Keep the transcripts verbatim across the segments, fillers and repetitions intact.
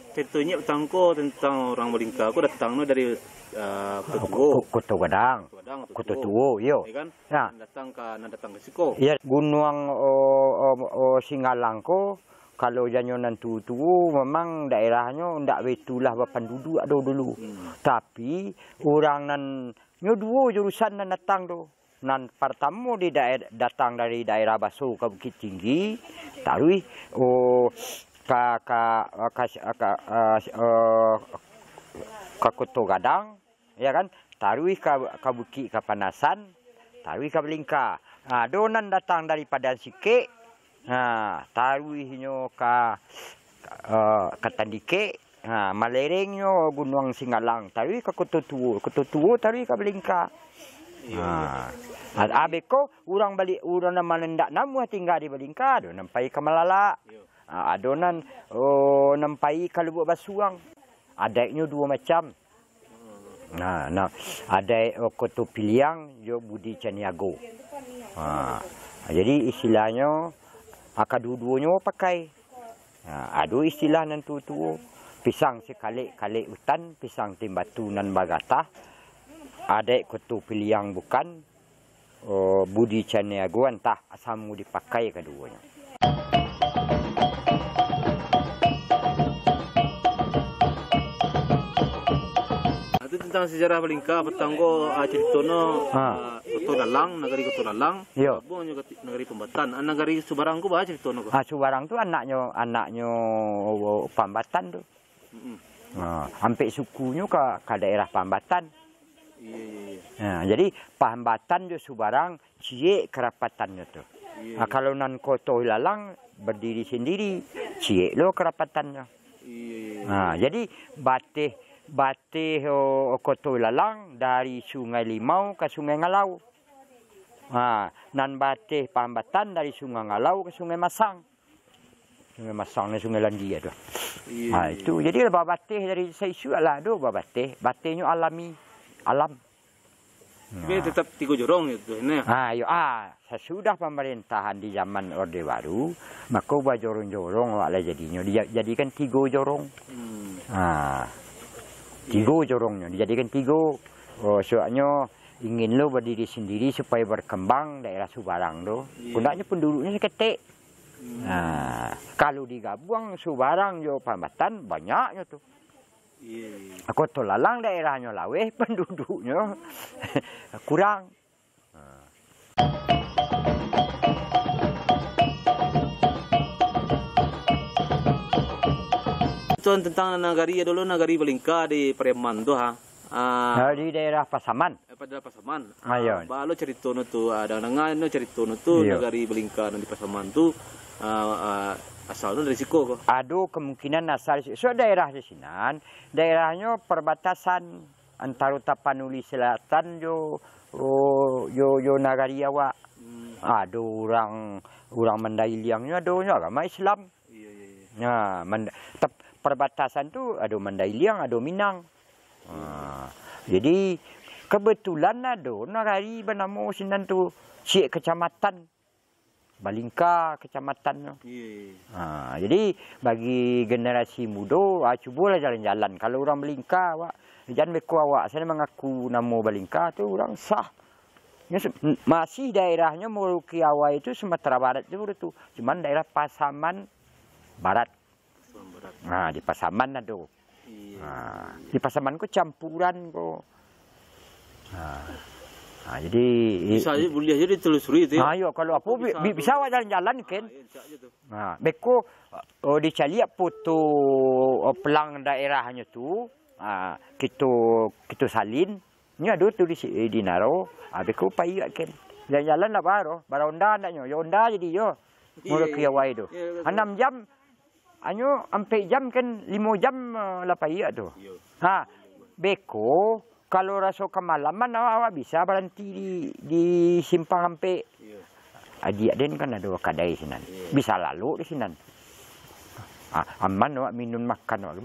Carito inyo patang ko tantang urang Balingka ko datang no dari, ah, Koto Tuo. Ko-, Koto Gadang. Koto Gadang, Koto Koto Tuo. Tuo, iyo. Ya kan? Nah. Nan datang ka, nan datang ka siko. Iya, Gunuang, o, o, o, Singgalang ko, kalau janyo nan tuo-tuo, memang daerahnyo ndak baitulah bapanduduak do dulu. Hmm. Tapi, urang nan, nyo duo jurusan nan datang tu. Nan partamo di daer-, datang dari daerah Baso ka Bukittinggi, taruih, o, ka, ka, ka, ka, eh, eh, ka Koto Gadang, ya kan? Taruih ka, ka Bukik Kapanasan, taruih ka Balingka. Ha, ado nan datang dari Padang Sikek, ha, taruih inyo ka, eh, ka Tandikek, ha, malerengnyo Gunuang Singgalang, taruih ka Koto Tuo, Koto Tuo taruih ka Balingka. Iyo, iyo. Ha. A-, abeko urang Bali-, urang nan manandak namuah tingga di Balingka, ado nan pai ka Malalak. Iyo. Ha, ado nan, oh, nan pai ka Lubuak Basuang. Adaiknyo duo macam. Nah, nah, adaik, oh, Koto Piliang jo Budi Caniago. Ha, jadi istilahnyo, ha, kaduo-duonyo pakai. Ha, ado istilah nan tuo-tuo, pisang sikalek-kalek utan, pisang timbatu nan bagatah, adaik Koto Piliang bukan, oh, Budi Caniago antah, samo dipakai kaduonyo. Itu tentang sejarah Balingka, patang ko, ah, carito no, Ha. ah, Koto Lalang, nagari Koto Lalang, Iyo. gabuang jo nagari Pambatan. Ah, nagari Subarang ko baa carito no ko? Ah, Subarang tu anaknyo, anaknyo Pambatan tu. Mm-mm. Ha, ampek sukunyo ka, ka daerah Pambatan. Iyo, iyo, iyo. Ha, jadi Pambatan jo Subarang ciek karapatannyo tu. Iyo, Ha, iyo. kalau nan Koto Lalang badiri sandiri, ciek lo karapatannyo. Iyo, iyo, iyo. Ha, jadi bateh, bateh, oh, Koto Lalang dari Sungai Limau ka Sungai Ngalau. Ha, nan bateh Pambatan dari Sungai Ngalau ka Sungai Masang. Sungai Masang ni Sungai Landia tu. Iyo, Ha, iyo, itu. iyo. Jadi lah babateh dari saisuak lah, ado babateh. Batehnyo alami. Alam. Tapi Nah. tetap tigo jorong gitu, nah. Ha, iyo. Ah, sasudah pamarintahan di zaman Orde Baru, mako bajorong-jorong awak lah jadinyo. Dija-, jadikan tigo jorong. Hmm. Ha. Tigo Iyo. jorongnyo, dijadikan tigo. Oh, sebabnyo ingin lo badiri sandiri supayo barkambang daerah Subarang tu. Iyo. Kondaknyo penduduknyo saketek. Hmm. Nah, kalau digabuang Subarang jo Pambatan, banyaknyo tu. Iya, iya. Koto Lalang daerahnyo laweh, penduduknyo kurang. Tuan, tentang nagari, ado lo nagari Balingka di Pariaman tu, ha. Ah. Nah, di daerah Pasaman. Eh, pada Pasaman. Ah, iya. Ah, baa lo carito no tu, ah, danga no carito no tu, Iya. nagari Balingka nan di Pasaman tu, ah, ah, asal no dari siko ko? Ado kemungkinan asal si-, so daerah di sinan, daerahnyo perbatasan antaro Tapanuli Selatan jo, oh, jo, jo nagari awak. Hmm. Ado urang, urang Mandai Iliangnyo adonyo agama Islam. Iya, iya, iya. Nah, Mand-, tep-, perbatasan tu ado Mandai Iliang, ado Minang. Ha, jadi, kebetulan ado nagari banamo sinan tu, ciek kecamatan. Balingka kecamatannyo. Iya, iya, iya. Ha, jadi, bagi generasi mudo, ah, cubolah jalan-jalan. Kalau urang Balingka, awak, jan beko awak, sajo mangaku namo Balingka tu, urang sah. Nyo se-, masih daerahnyo Merauke awai tu Sumatera Barat tu, tu. Cuman daerah Pasaman Barat. Pasaman Barat. Ha, di Pasaman ado. Iya. Ha, di Pasaman ko campuran ko. Ha. Ha, jadi, i-, Bisa aja, boleh aja ditelusuri itu ya. Ha, iyo, kalau apo, Apa bi-, bisa bi-, tu? bisa awak jalan-jalan, kan? Ha, iya, bisa aja tu. Ha, beko, oh, dicaliak foto, oh, pelang daerahnyo tu, ha, kito, kito salin, nyo ado tu di si-, di Naro, ha, beko pai awak, kan. Jalan-jalan lah baro, baronda andaknyo, yo onda jadi yo. Iya, Merauke iya. awai tu. Iya, betul. Anam jam, Anyo ampek jam kan, limo jam, eh, lah paiak tu. Iyo. Ha, beko, kalau raso kamalaman, awak, awak bisa baranti di, di simpang ampek. Iyo. Adiak den kan ado kadai sinan. Iyo. Bisa lalok di sinan. Ah, aman awak minun makan awak.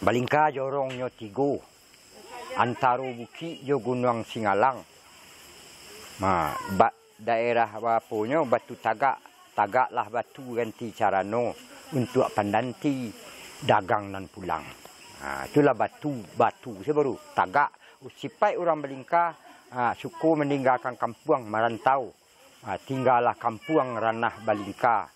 Balingka jorongnyo tigo. Antaro bukik jo Gunuang Singalang. Ha, ba-, daerah aponyo Batu Tagak, tagaklah batu ganti carano untuak pandanti dagang nan pulang. Ha, itulah batu, batu se baru tagak. Sipaik urang Balingka, ha, suko maninggakan kampuang, marantau. Ha, tinggalah kampuang ranah Balingka.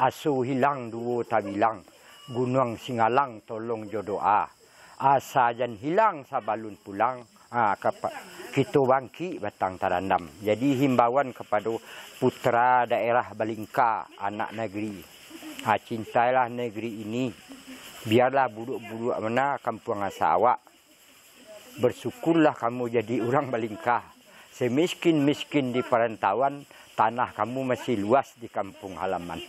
Aso hilang duo tabilang, Gunuang Singalang tolong jo doa. Asa jan hilang sabalun pulang, ha, kapa-, kito bangkik batang tarandam. Jadi himbauan kapado putra daerah Balingka, anak nagari. Ha, cintailah negeri ini. Biarlah buruak-buruak mana kampuang asa awak. Bersyukurlah kamu jadi urang Balingka. Semiskin-miskin di parantauan, tanah kamu masih luas di kampung halaman.